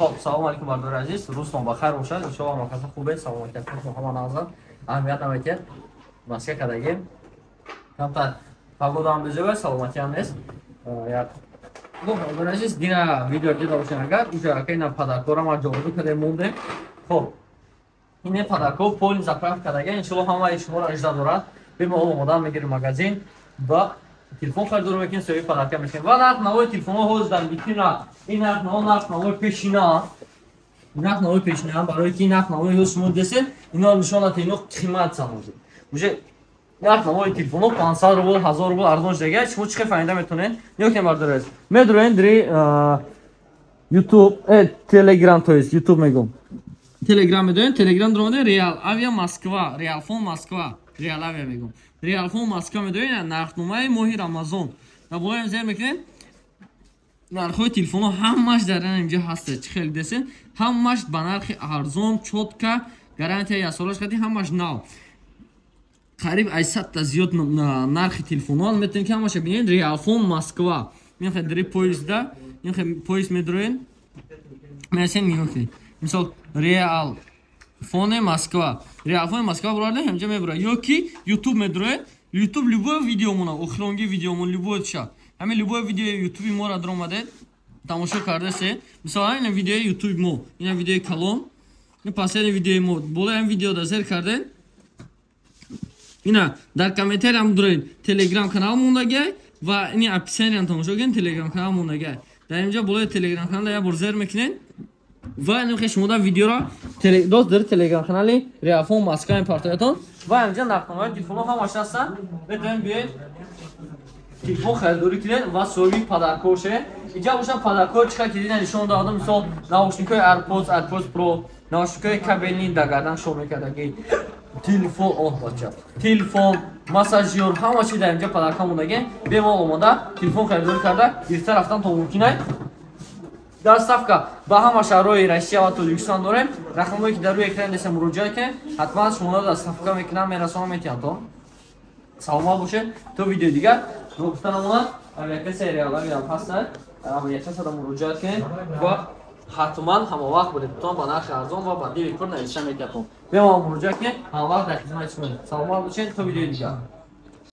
Хоб, салому алейкум, бардори азиз, рӯзтон ба хайр бошад. Иншоалло, ҳама каса хубед, саломатиятон ҳама назар. Аҳамият наметиҳед. Маска кардагем. Камтар погодаам безеба, саломатиам нест. Як хуб, бардори азиз, дина видео дида бошед агар, уҷа ака ина подаркора ма ҷорӯ кардем, мондем. Хоб, ине подарко полный заправка кардага, иншоалло ҳамаи шуморо ажда дорад. Бемалол омодан мегирем магазин ва телефон харидорӣ мекунем, соҳиби подарка мешавем. Ва нарх навои телефонҳо ҳозир дар витрина, ин нарх наво, нарх навои пешина, нарх навои пешина, барои ки нарх навои ҳозир шумо десед, ино нишон дад, ино қимат ҳозир. Уже нарх навои телефонҳо 500 рубл, 1000 рубл арзон шудага. Шумо чӣ хел фаҳмида метавонед? Нигоҳ кунед, бардори азиз. Медуроен дири YouTube, Telegram, то есть YouTube мегӯм. Telegram медоем, Telegram дуромаде Реал Авиа Москва, Реалфон Москва, Реал Авиа мегӯм. Реалфон Москва медоем, нархномаи моҳи Рамазон. Ва болоям зер мекунем, нархҳои телефонҳо ҳамаш дар инҷа ҳаст. Чӣ хеле десен, ҳамаш ба нархи арзон, чётко, гарантия яксолаш қати, ҳамаш нав. Қариб ай 100-та зиёд нархи телефонҳо метавонед ки ҳамаша бинед. Реалфон Москва. Мехоҳед дари поезда, мехоҳед поезд медроен, мерасен, нигоҳ кунед. Мисол, Реал Фоне Москва. Реал Фоне Москва бурарда, ҳамҷа мебура. Ё ки YouTube медроед, YouTube любое видеомона, охиронги видеомон, любое ша. Ҳамин любое видеои YouTube моро даромадед, тамошо кардасе. Мисол, ҳамин видеои YouTube мо, ина видеои калон, ин последний видеои мо, болои ҳамин видео да зер кардед. Ина дар комментариям дуроед, Telegram канал мондагай ва ини описаниям тамошо кунед, Telegram канал мондагай. Дар инҷа болои Telegram канал як бор зер мекунед ва инхе шумо да видеоро дост дар Телеграм канали Реалфон Москва мепартоятон ва инҷа нархномаи телефонҳо ҳамаш ҳастанд. Метавонед биёед, телефон харидорӣ кунед ва соҳиби подарко шавед. Инҷа бошад подарко, чӣ ки дида нишон додам, мисол, наушникҳои AirPods, AirPods Pro, наушникҳои кабельный, дар гардан шо мекардаги, телефон, оҳ бача, телефон, массажёр, ҳама чи дар инҷа подарка мондаги. Бемалол омода телефон харидорӣ карда гирифта рафтан то мумкин ай. Доставка ба ҳама шаҳрҳои Россия ва Тоҷикистон дорем. Рақамҳое ки дар рӯи экран десем, муроҷиат кунед, ҳатман шуморо доставка мекунам, мерасонам, метиҳам. То саломат бошед то видеои дигар. Гуфта намонад, авиакасса Реал Авиам ҳастанд, авиакассада муроҷиат кунед ва ҳатман ҳамавақт билетатон ба нархи арзон ва ба дили пур нависта метиҳатон. Бемалол муроҷиат кунед, ҳамавақт дар хизмати шумо. Саломат бошед то видеои дигар.